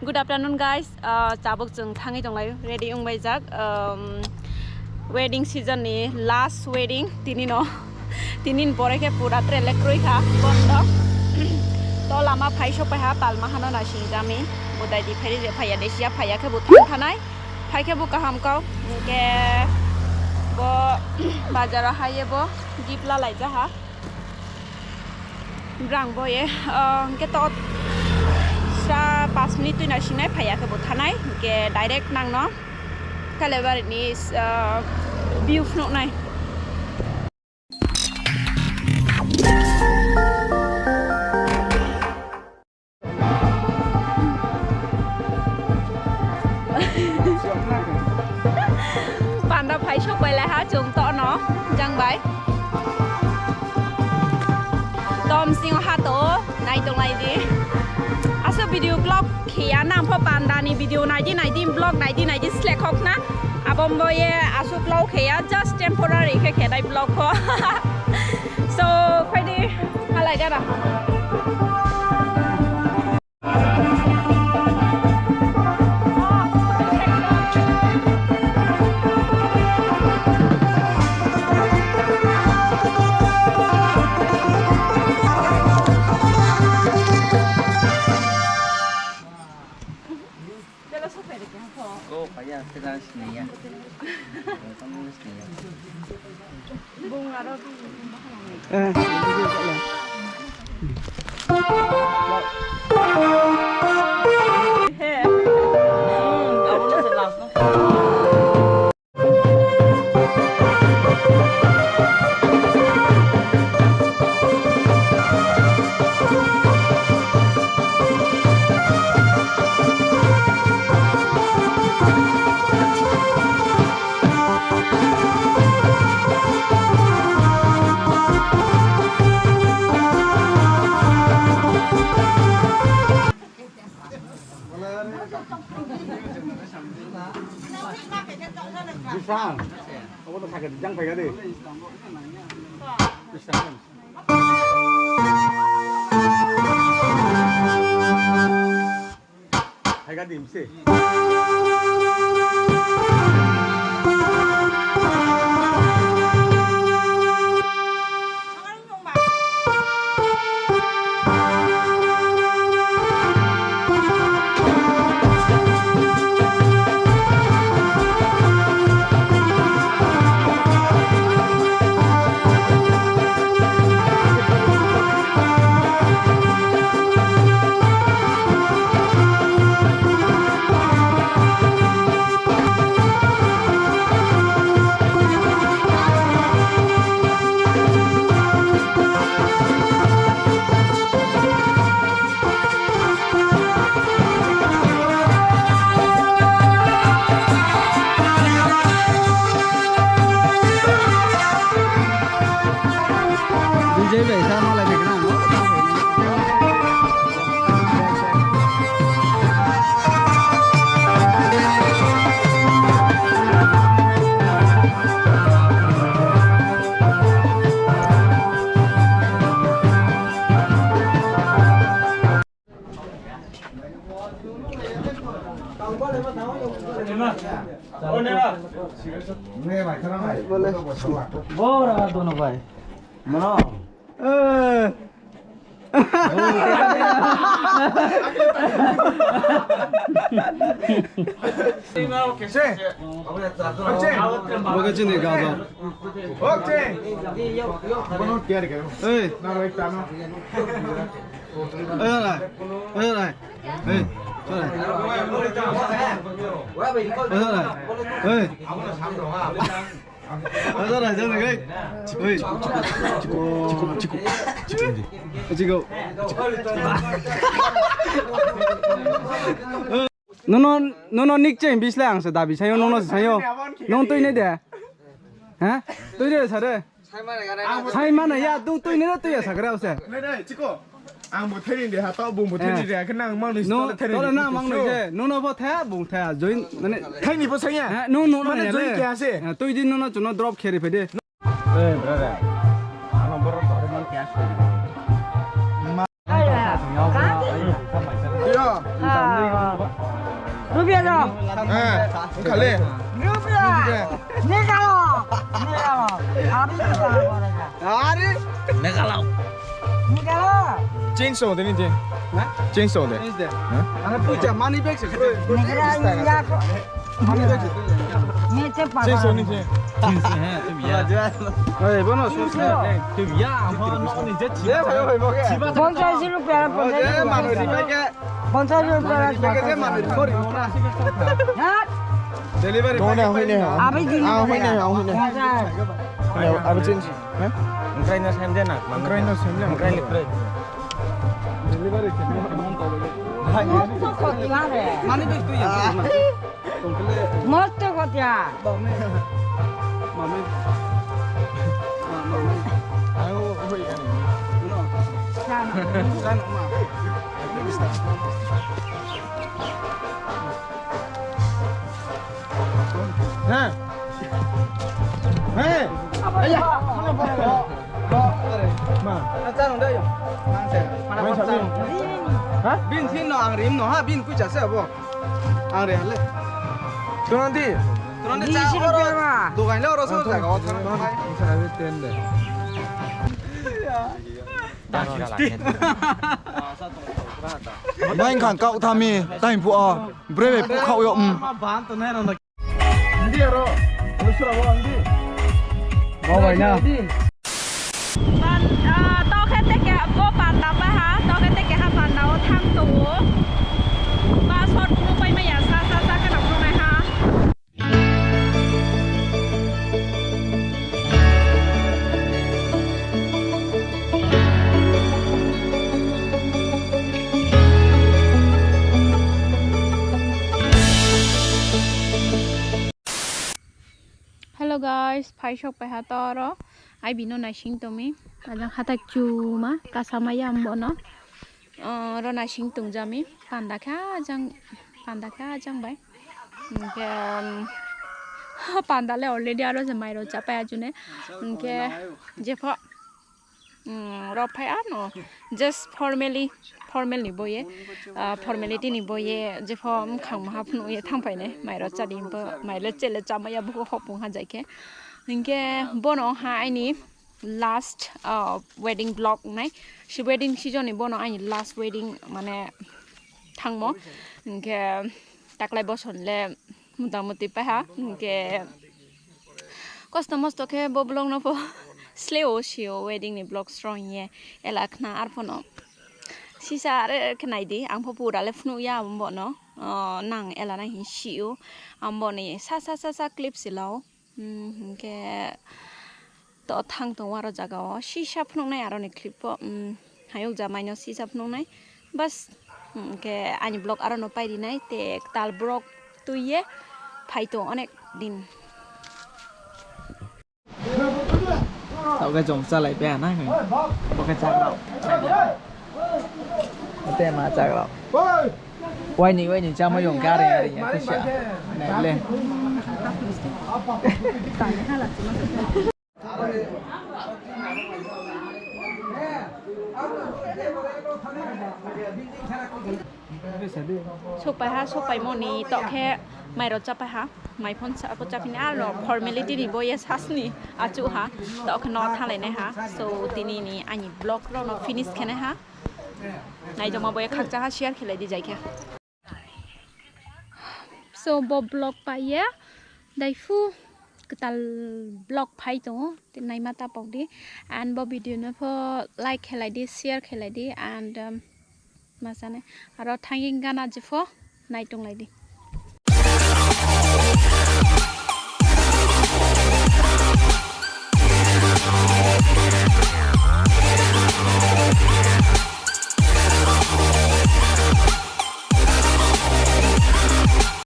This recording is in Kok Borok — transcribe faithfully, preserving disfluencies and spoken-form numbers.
Good afternoon, guys. Ah, tabuk chwng thangwi tonglaio, ready wngbaijak. Um, wedding season ni last wedding tini no. Tini ni pore khe pura trelek kroi kha bondo. To lama phai sok pai ha, palma hano naising jami. Budai di phai rije phaiya, desia phaiya khe bo thang thanai. Phai khe bo kaham kau. Hwnkhe bo bazar o haiye bo gift la lai ja ha. Brang bo ye, ah, hwnkhe to sa pas minute twi naising nai phaiya khe bo thanai. Hwnkhe direct nang no Kailaibari ni, ah, view phunuk nai. Panda phai sok bai lai ha, chwng to no jang bai. Tom sing ha to, nai tong lai di. Aso video vlog khiya nang pho panda ni video nai di, nai di, vlog nai di, nai di, slek hok na. Abom bo ye asuk lau khe ya, just temporary khe khe dai vlog kho. So, phai di, halai gana. Ko paya, kena sini ya. Kamu sini ya. Bisan, obo to sakhe jang phaikha de. Bisan. Phaikha de mse. Bijay bai sa malai phai kana. Bora dono bhai. Mano. Eh. Oke, sini gaza. Oke. Bono tiar karo. Ei. Naro ekta no. Ei, rai. Ei, rai. Ei, rai. Ei, rai. Ei. Ada raja na kai. Oi. Chiko, chiko, chiko, chiko. Chiko. Nono, nono nik cheng bisle ang se dabi sayo, nono sayo. Nong tui ne de. Ha? Tui de sare. Sai mana ya, tu tui ne tui ya sakra se. Nei, nei, chiko. Ang bo thani de ha, to bung bo thani de ha, khe nang mang nui. No, tole nang mang nui je. Nono bo tha, bung tha, join, mane. Thani bo sanya. Ha, no, no, mane join kya se? Ha, tui din nono chuno drop kheri phede. Hey, brother. Ano borok borok man kya se? Yo. Rupiah do. Ah, khale. Rupiah. Nikalo. Nikalo. Abhi nikalo. Are. Nikalo. Nikalo. Change so de ni de. Ha? Change so de. Change de. Ha? Ana puja money bag se. Nikalo. Money bag se. Niche paga. Change so ni de. Change hai, tum ya. Hey, bono. Tum ya, hamo no ni je. Ye bhai, bhai, bhai. Ponchas rupiah, ponchas rupiah. Ponchas rupiah. Delivery. Dona, hoi ne, hoi. Abi delivery. Ah, hoi ne, hoi ne. Ponchas. Abi change. Hah? Ukraina sem de na. Ukraina sem de. Ukraina pre. Delivery. Money bag tu ya. Mostok kotya. Hah? Hah? Ayah. Ma. Hah? Bin sin no ang rim no ha, bin kucha se abo. Ang re le. Tunandi. Tunandi cha oro. Dogan le oro sa jaga o thang. Main khang kau thami, time pu o. Breve pu khau yo. Ndi aro. Lusura bo ndi. Bo bai na. Pan, ah, tokhe teke bo panda paha, tokhe teke ha panda o thang tongo. Ba sot phunuk pai maya, sa, sa, sa, kheno phunuk nai ha. Hello guys, phai sok pai ha to oro. Ai bino naising tomi. Ajang hatai chuma kasama ya ambo no. Oh, oro naising tung jami. Panda kha jang, panda kha jang bai. Hingke, um, panda le already aro je mai ro chapai ajune. Hingke, jepho. Mm, rok phai ano just formally, formal ni boye, ah, formality ni boye, jepho mkhang maha phunu ye thang phai nai, mai rok chadi bo, mai le chele chama ya buko hopung ha jai khe. Hingke bono ha aini last, ah, wedding vlog nai, si wedding season ni bono aini last wedding mane thangmo, hingke taklai boson le motamuti paha, hingke kosto mosto khe bo vlog no pho sleo sio wedding ni vlog srong ye ela khna arphono sisa are khe naidi ang pho pura le phunuk ya ambo no, oh, nang ela nang hin sio ambo ni sa sa sa sa clip silao, hmm, hingke to thang tongo aro jaga o sisa phunuknai aroni clip o, um, hayung jamai no sisa phunuknai bas, um, hingke ani vlog aro no pairinai te tal borok twi ye phai tongo onek din. Tao khe chwng chalai paiya na khe. Bo khe chakrok. Tei ma chakrok. Waini, waini chama yong khe are are ya khe sa. Nai le. Sokpai ha, sokpai moni tok khe mai rok chapai ha, mai phone sa ko chapini aro formality ni bo ye sasni achu ha, tok khe no thalai nai ha. So tini ni ani vlog rok no finish khe nai ha, naijoma bo ye khakcha ha share khe lai di jai khe. So bo vlog pai ye dai phu kwtal vlog phai tongo, naima ta pok di. And bo video no pho like khe lai di, share khe lai di, and, um, ma sani aro thanging gana jepho nai tong lai di.